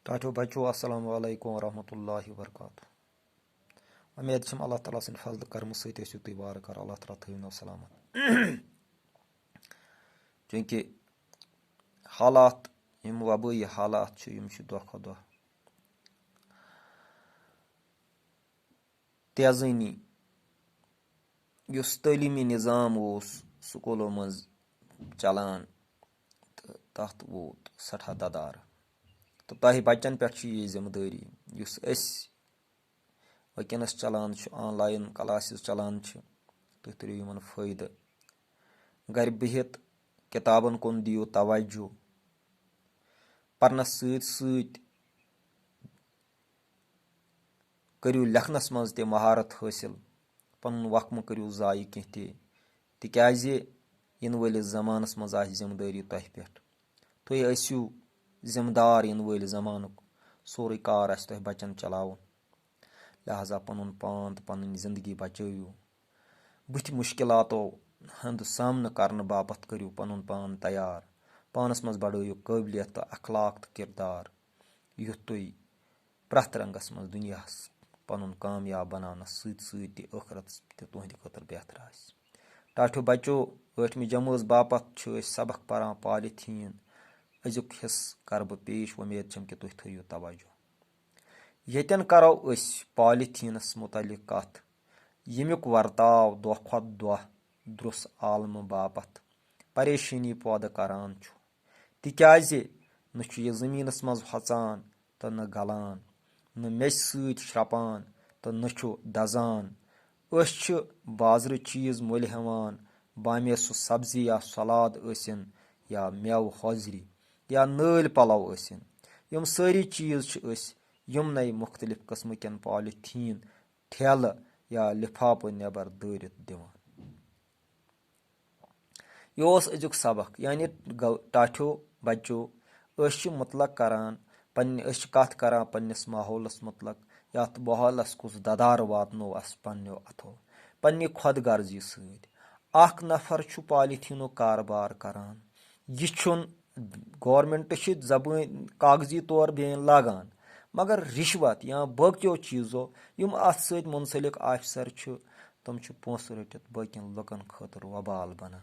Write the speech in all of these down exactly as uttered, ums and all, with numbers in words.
ٹاٹھیو بچو، السلام علیکم ورحمۃ اللہ وبرکاتہ۔ امید چھم اللہ تعالیٰ سٕنٛدِ فضلہٕ کرمہٕ سۭتۍ ٲسِو تُہۍ وارٕ کارٕ، اللہ تعالیٰ تھٲوِو سلامت۔ چوٗنٛکہِ حالات، یِم وبٲیی حالات چھِ، یِم چھِ دۄہ کھۄتہٕ دۄہ تیزٲنی۔ یُس تعلیٖمی نظام اوس سکوٗلو منٛز چلان، تہٕ تَتھ ووت سٮ۪ٹھاہ دَدارٕ۔ تہٕ تۄہہِ بَچَن پٮ۪ٹھ چھِ یہِ ذِمہٕ دٲری، یُس أسۍ وٕنکیٚنَس چلان چھُ، آن لایِن کلاسز چلان چھِ، تُہۍ تُلِو یِمَن فٲیدٕ۔ گَرِ بِہِتھ کِتابَن کُن دِیِو توجہ، پَرنَس سۭتۍ سۭتۍ کٔرِو لیکھنَس منٛز تہِ مہارت حٲصِل، پَنُن وقت مہٕ کٔرِو ضایع کینٛہہ تہِ، تِکیٛازِ یِنہٕ وٲلِس زمانَس منٛز آسہِ ذِمہٕ دٲری تۄہہِ پٮ۪ٹھ۔ تُہۍ ٲسِو ذِمہٕ دار یِنہٕ وٲلۍ زمانُک، سورُے کار آسہِ تۄہہِ بَچَن چلاوُن۔ لہذا پَنُن پان تہٕ پَنٕنۍ زِندگی بچٲوِو۔ بُتھِ مُشکِلاتو ہُنٛد سامنہٕ کرنہٕ باپتھ کٔرِو پَنُن پان تیار۔ پانَس منٛز بڑٲیِو قٲبلیت تہٕ اخلاق تہٕ کردار، یُتھ تُہۍ پرٛٮ۪تھ رنگس منٛز دُنیاہَس پَنُن کامیاب بناونَس سۭتۍ سۭتۍ تہِ ٲخرت تہِ تُہنٛدِ خٲطرٕ بہتر آسہِ۔ ٹاٹھیو بچو، ٲٹھمہِ جمٲژ باپتھ چھِ أسۍ سبق پران پالیتھیٖن۔ أزیُک حصہٕ کرٕ بہٕ پیش، وۄمید چھم کہِ تُہۍ تھٲیِو توجہ۔ ییٚتٮ۪ن کرو أسۍ پالیتھیٖنَس مُتعلِق کتھ، ییٚمیُک ورتاو دۄہ کھۄتہٕ دۄہ درٛوس عالمہٕ باپتھ پریشٲنی پٲدٕ کران چھُ، تِکیازِ نہ چھُ یہِ زٔمیٖنَس منٛز ہۄژان تہٕ نہ گلان، نہ میٚژِ سۭتۍ شرٛپان تہٕ نہ چھُ دزان۔ أسۍ چھِ بازرٕ چیٖز مٔلۍ ہٮ۪وان، بامے سُہ سبزی یا سلاد ٲسِن یا مٮ۪وٕ حٲضری یا نٲلۍ پلو ٲسِن۔ یِم سٲری چیٖز چھِ أسۍ یِمنٕے مُختٔلِف قٕسمٕکٮ۪ن پالیتھیٖن ٹھیلہٕ یا لِفافہٕ نٮ۪بر دٲرِتھ دِوان۔ یہِ اوس أزیُک سبق، یعنی گو-، ٹاٹھیو بچو، أسۍ چھِ مُتلق کران پننہِ، أسۍ چھِ کتھ کران پننِس ماحولس مُتلق، یتھ ماحولس کُس ددار واتنوو اسہِ پننیو اتھو، پننہِ خۄد غرضی سۭتۍ۔ اکھ نفر چھُ پالیتھیٖنُک کاربار کران، یہِ چھُنہٕ، گورنمنٹ چھِ زبٲنۍ کاغذی طور بین لاگان، مگر رشوت یا باقیو چیٖزو یِم اتھ سۭتۍ منسلک آفیسر چھِ، تِم چھِ پونٛسہٕ رٔٹِتھ باقین لُکن خٲطرٕ وبال بنان۔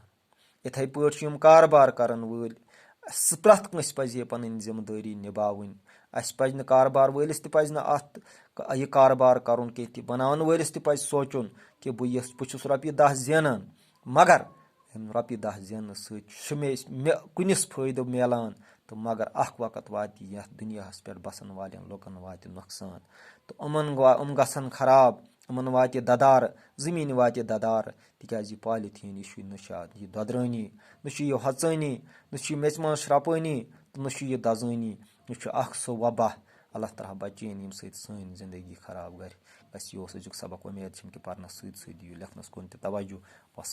یِتھے پٲٹھۍ چھِ یِم کاربار کرن وٲلۍ، سُہ پرٛٮ۪تھ کٲنٛسہِ پزِ ہے پنٕنۍ ذمہٕ دٲری نباوٕنۍ۔ اسہِ پزِ نہٕ کاربار وٲلِس تہِ پزِ نہٕ اتھ ک-، یہِ کاربار کرُن کینٛہہ تہِ، بناون وٲلِس تہِ پزِ سونٛچُن کہِ بہٕ یس، بہٕ چھُس رۄپیہِ دَہ زینان، مگر یِم رۄپیہِ دَہ زیننہٕ سۭتۍ چھُ مےٚ، مےٚ کُنِس فٲیدٕ میلان، تہٕ مگر اکھ وقت واتہِ یتھ دُنیاہس پٮ۪ٹھ بسن والٮ۪ن لُکن واتہِ نۄقصان، تہٕ یِمن گو-، یِم گژھن خراب، یِمن واتہِ ددارٕ، زٔمیٖن واتہِ ددارٕ، تِکیازِ یہِ پالیتھیٖن، یہِ چھُ نہ چھُ اتھ یہِ دۄدرٲنی، نہ چھُ یہِ ہۄژٲنی، نہ چھُ یہِ میٚژِ منٛز شرٛپٲنی، تہٕ نہ چھُ یہِ دزٲنی، یہِ چھُ اکھ سُہ وبا۔ اللہ تعالیٰ بچٲیِن ییٚمہِ سۭتۍ سٲنۍ زندگی خراب کرِ۔ بس یہِ اوس أزیُک سبق، وۄمید چھم کہِ پرنس سۭتۍ سۭتۍ دِیِو لیکھنس کُن تہِ توجہ۔ وسلام۔